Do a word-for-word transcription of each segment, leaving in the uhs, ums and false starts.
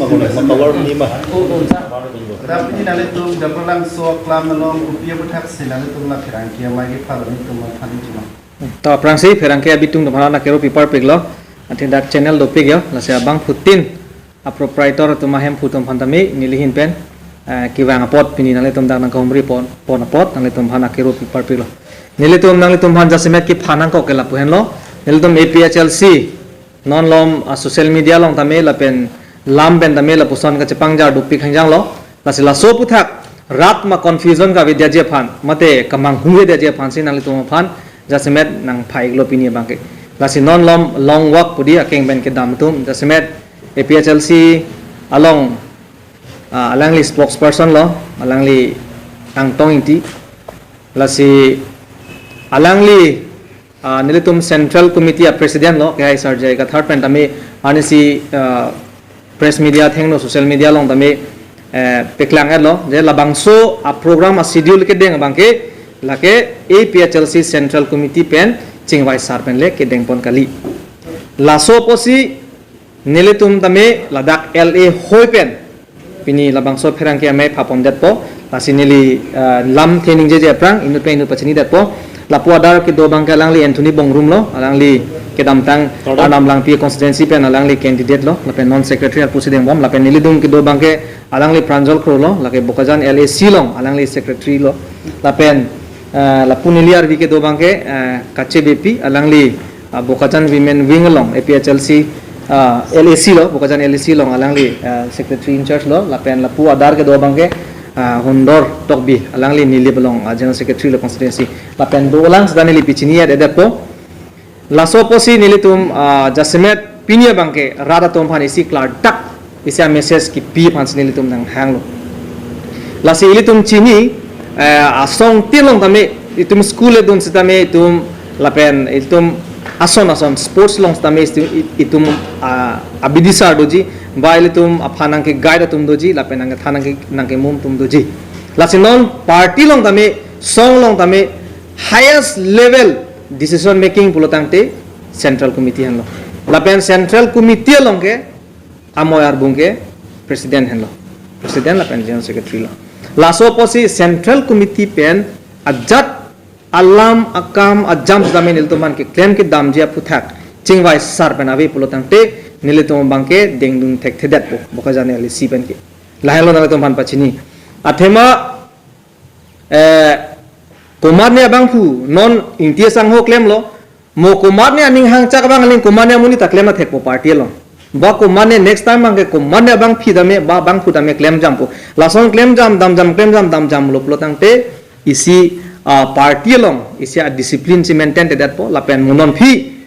Cover ni ma. Dak pini nanglitum Japralangso aklam along kopi aputhaksi nanglitum la pherangke amei kepalo nelitum aphan chima. To aphrangsi pherangke abitung atum aphan akero piparpiklo. Athe dak channel dopik yo, lasi abangphutin a proprietor atum ahemphu atum aphan tame nelihin pen, eh, kevang apot pini nanglitum dak nangkahumri pon, pon apot nanglitum aphan akero piparpiklo. Nelitum nanglitum aphan jasemet kephan nangkok ke lapu henlo. Nelitum A P H L C non lom, ah, social media along tame lapen lam pen tame lapuson kachepangjar dopik hangjanglo. Lasi laso aputhak rat ma confusion kavedetji aphan, mate kamanghu avedetji aphansi nanglitum aphan jasemet nangphaiklo pini abangke. Lasi non lom Long Walk pu di akeng pen kedam atum jasemet A P H L C along, ah, alangli spokesperson lo, alangli Angtong Ingti. Lasi alangli, ah, nelitum Central Committee a President lo, kehai Sarjai Kathar pen tame arnisi, ah, press media athengno social media along tame, eh, paklang-etlo, je labangso a program a schedule kedeng abangke, lake A P H L C Central Committee pen chingvai sar pen le kedeng pon kali. Laso apotsi nelitum tame ladak L A hoi pen pini labangso pherangke amei phapondetpo, lasi neli, eh, lamthe ningjeje aphrang inut pen inut pachinidetpo. Lapu adar kedo abangke alangli Anthony Bongrung lo, alangli kedamtang Pardon? Arnam Langpi constituency pen alangli candidate lo, lapen non secretary arpu si dengbom, lapen nelitum kedo abangke alangli Pranjal Kro lo, lake Bokajan L A C along alangli secretary lo, lapen, eh, lapu neli arvi kedo abangke, eh, Kache Beypi, alangli, ah, Bokajan Women Wing along A P H L C, ah, L A C lo, Bokajan L A C along alangli, ah, secretary in charge lo, lapen lapu adar kedo abangke, ah, Hundor Tokbi, alangli Nilip along, ah, general secretary lo constituency. Lapen dolang seta neli pachini-etdetpo. Laso apotsi nelitum, ah, jasemet pini abangke rat atum aphan isi klardak isi a message kipi aphansi nelitum nanghanglo. Lasi ilitum chini, eh, asong tin along tame itum school edun sitame itum lapen itum ason ason sports along sitame itum, itum, ah, abidi sar doji, ba ilitum aphan nangke guide atum doji, lapen nangkethan nangke, nangkemum atum doji. Lasi non party along tame, song along tame highest level decision making pulo tangte Central Committee henlo. Lapen Central Committee along ke amoi arbung ke President henlo. President lapen General Secretary lo. Laso apotsi Central Committee pen ajat alam akam ajam sitame nelitum aphan keklem kedamji aputhak chingvai sar pen ave pulo tangte nelitum abangke dengdun thekthedetpo Bokajan L A C pen ke. Lahenlo nanglitum aphan pachini. Athema, eh, komatne abangphu non Ingti asangho klemlo, mo komatne aning hangchak abang aling komatne amonit ta klem thekpo party along. Ba komatne next time abangke komatne abangphi tame, ba abangphu tame klemjampo. Lason klemjam, damjam, klemjam, damjamlo pulo tangte isi, ah, party along isi a discipline si maintain thedetpo, lapen mo non aphi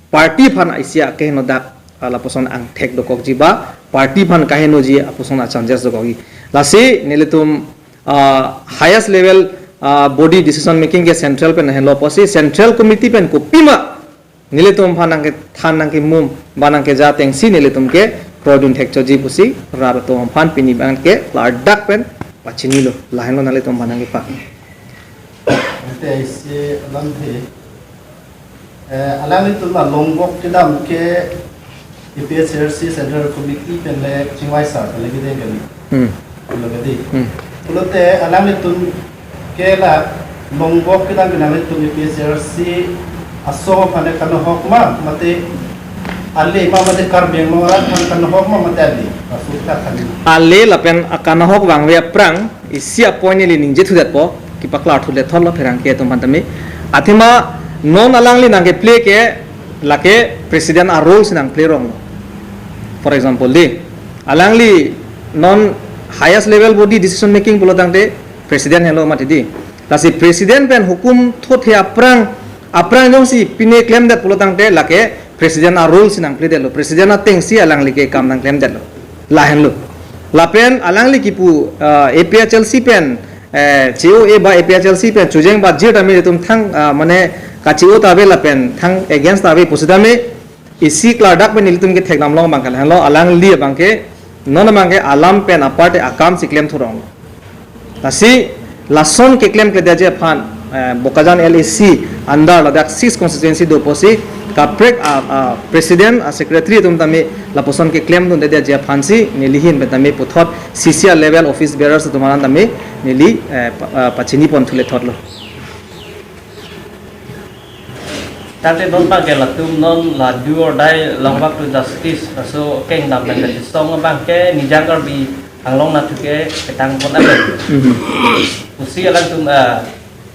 party aphan isi akeheno dak, ah, lapuson angthek dokokji ba party aphan kahenoji apuson a chances dokokji. Lasi nelitum, ah, highest level, ah, body decision making ke Central pen henlo apotsi Central Committee pen kopima nelitum aphan nangkethan nangkemum ba nangkeja atengsi nelitum ke kroidun thekchotji pusi rat atum aphan pini abangke klardak pen pachinilo, lahenlo nanglitum aphan nangkepa. Ante isi alamthe, eh, alanglitum a Long Walk kedam ke A P H L C Central Committee pen le chingvai sar pen le kedeng kali. Hmm. Pulo kali. Hmm. Pulote alanglitum ke la Long Walk kedam ke alanglitum A P H L C asong aphan le kanohok ma, mate ale ma, mate Karbi Anglong arat aphan kanohok ma, mate ale? Asu ta kali. Ale lapen akanohok vangve aphrang isi a point neli ningje thudetpo, kepaklar thudet thotlo pherangke atum aphan tame. Athema non alangli nangkeplay ke lake president a role si nangplay ronglo. For example di, alangli non highest level body decision making pulo tangte president henlo mati di. Lasi president pen hukum thothe aphrang, aphrang jongsi pine klemdet pulo tangte lake president a role si nangplaydetlo, president atengsi alangli ke kam nangklemdetlo. Lahenlo. Lapen alangli kipu, ah, A P H L C pen, eh, che-o-e ba A P H L C pen chojeng ba jir tame itum thang, ah, mane kache-o ta ave lapen thang against ta ave pusitame isi klardak pen ilitum kethekdam long abangke lahenlo, alangli abangke non abangke alam pen aparte akam si klem thuronglo. Lasi lason keklemkledetji aphan, eh, Bokajan L A C under ladak six constituency do pusi kaprek a, a president a secretary atum tame lapuson keklem dunde dia aphansi neli ahin pen tame puthot C C a level office bearers atum aphan tame neli eh, pa- ah, pachini pon thule thotlo. Tangte non abangke latum non la do or die, long walk to justice, laso kengdam pen kachesong abangke Nijang Karbi Anglong anatthu ke petang pon abang. Pusi alangtum eh,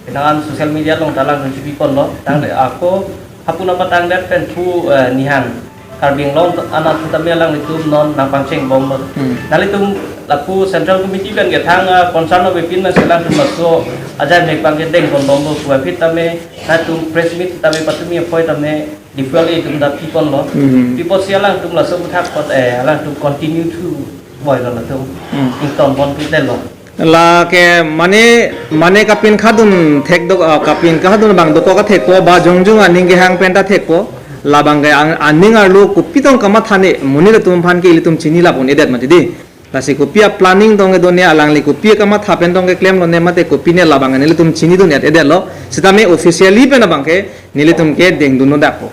penang an social media along ta alangtum chipi ponlo. Tangte ako hapuna patang det pen thu eh, nihang Karbi Anglong anatthu tame alanglitum non nangpangcheng bomlo. Hmm. Nanglitum lapu Central Committee pen kethang ah, concern avepin na alangtum laso ajai mek abangke deng pon bomlo pu aphi tame, nanglitum press meet tame patumi apoi tame Diphu ali atum ta pi ponlo. Hmm. Pi apotsi alangtum laso aputhak apot eh alangtum continue thu boilo latum. Hmm. Ington pon pi detlo. Lake mane mane kapin khadun thek dok ah, kapin khadun bang dokok athekpo ba jongjong aning kehang pen ta thekpo. Labang ke ang- aning arlo kopi tong kamatha ne monit atum aphan ke ilitum chini lap un-edet mati di. Lasi kopi a planning tong kedo ne alangli kopi kamatha pen tong keklemlo ne mate kopi ne labang nelitum chini dun-et-edetlo. Sitame officially pen abangke nelitum ke dengdun-o dakpo.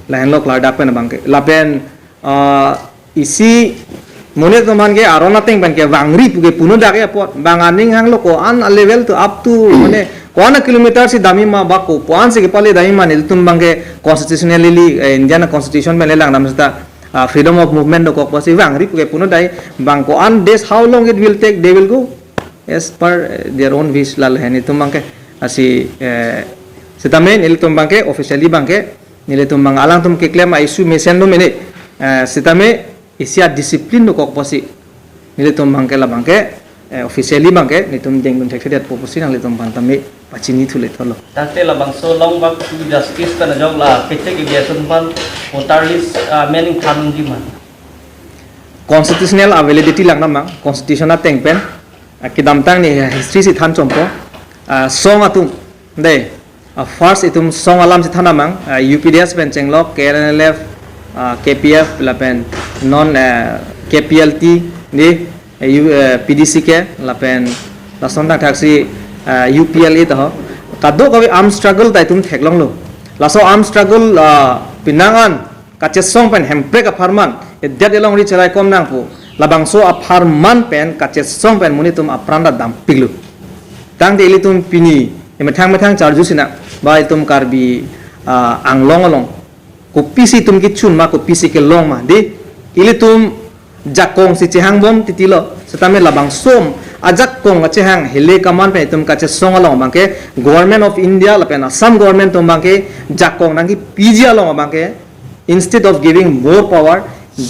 Lahenlo klardak pen abangke. Lapen ah, isi monit atum aphan ke aron ateng pen ke vangri pu ke pu-un-o dak apot bang aning hanglo ko-an a level to up to mane ko-an a kilometer si damji ma ba ko-an si kepale damji ma nelitum abangke constitutionally eh, Indian constitution pen le langdam seta ah, freedom of movement dokok pusi vangri pu ke pu-un-o dak bang ko-an days how long it will take they will go as per eh, their own wish lal hai nelitum abangke asi eh, sitame nelitum abangke officially abangke nelitum abang alangtum keklem a issue mesen do mene eh, sitame isi a discipline dokok pusi nelitum abangke labangke eh, officially abangke nelitum dengdun thekthedetpo pusi nanglitum aphan tame pachini thule thotlo. Tangte labangso long walk to justice pen ajok la kechek kebi ason aphan voter list ah, amending than unji ma? Constitutional a validity langdam abang constitution ateng pen ah, kedamtang ne history si than chompo ah, song atum de ah, first itum song alam si than abang ah, U P D S pen chenglok K N L F ah, K P F lapen non eh, K P L T di eh, U- eh, P D C K lapen lason thakthak si eh, U P L A ta ho kadokave arm struggle ta itum theklonglo. Laso arm struggle ah, penang an kachesong pen Hemprek apharman edet elongri cherai kom nangpo. Labangso apharman pen kachesong pen monit atum apran ta dampiklo. Tangte ilitum pini emethang methang charju sinang ba itum Karbi ah, Anglong along kopisi itum kechun ma kopisi kelong ma di ilitum jakong si chehang bom titilo. Sitame labangso ajakong kachehang hele kaman pen itum kachesong along abangke Government of India lapen Assam government atum abangke jakong nangkepiji along abangke instead of giving more power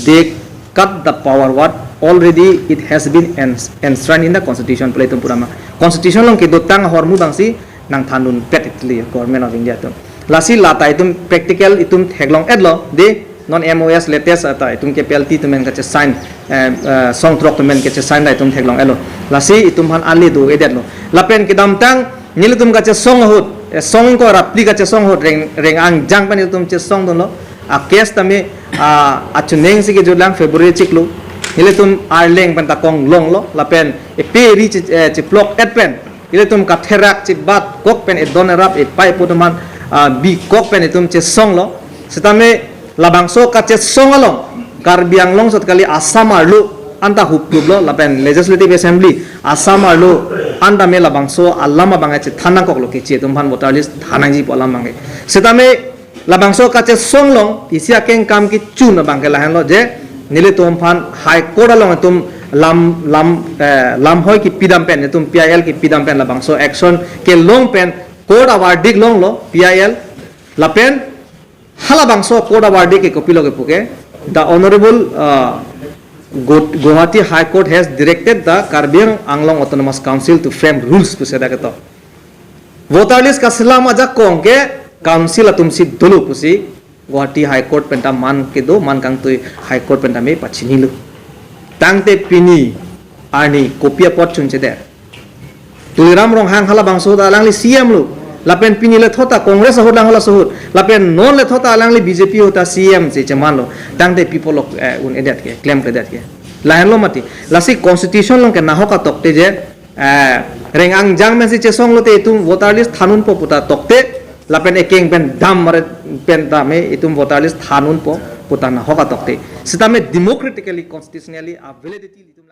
they cut the power what already it has been ens- enshrined in the constitution pu le itum pura ma constitution along kedotang ahormu abangsi nangthandunpet itili Government of India atum. Lasi lata itum practical itum theklong-etlo de non M O S latest ata itum K P L T atum pen kachesign eh, eh, song throk atum pen kachesign ta itum theklong-etlo. Lasi itum aphan ale do-edetlo. Lapen kedamtang nelitum kachesong ahut eh, song ingkoi ra phli kachesong ahut Reng- Rengang Jang pen itum chesongdunlo. A case tame ah, achuning si kejutlang February chiklo. Nelitum Arleng pen ta konglonglo lapen epe ri chi- eh, chiplok-et pen ilitum katherak chibat kok pen edon erap epai pu atum aphan ah, bikok pen itum chesonglo. Sitame labangso kachesong along Karbi Anglong sot kali Assam arlo anta hupluplo lapen Legislative Assembly Assam arlo anta me labangso alam abang chethan nangkoklo keche atum aphan voter list than nangjipo alam abangke. Sitame labangso kachesong along isi akengkam kechun abangke lahenlo je nelitum aphan High Court along itum lam lam eh, lamhoi kepidam pen itum P I L kepidam pen labangso action kelong pen court a verdict longlo P I L lapen halabangso court a verdict ke kopilo kepu ke the honorable uh, Gu- Guwahati High Court has directed the Karbi Anglong Autonomous Council to frame rules pusi dak ketok. Voter list kaselam ajakong ke council atum si dolo pusi Guwahati High Court pen ta man kedo man kangtui High Court pen ta me pachinilo. Tangte pini arni kopi apot chunchedet. Tuliram Ronghang halabangso ta alangli C M lo. Lapen pini le thota Congress ahut lang halaso ahut. Lapen non le thota alangli B J P ahut ta C M si chemanlo. Tangte people lok eh, un-edet ke, klemkledet ke. Lahenlo mati. Lasi constitution along ke nahok atokte je eh, Rengang Jang pen si chesonglote itum voter list thandunpo puta tokte lapen ekeng pen dam mare pen tame itum voter list than unpo putang ahok atokte. Sitame democratically, constitutionally a validity itum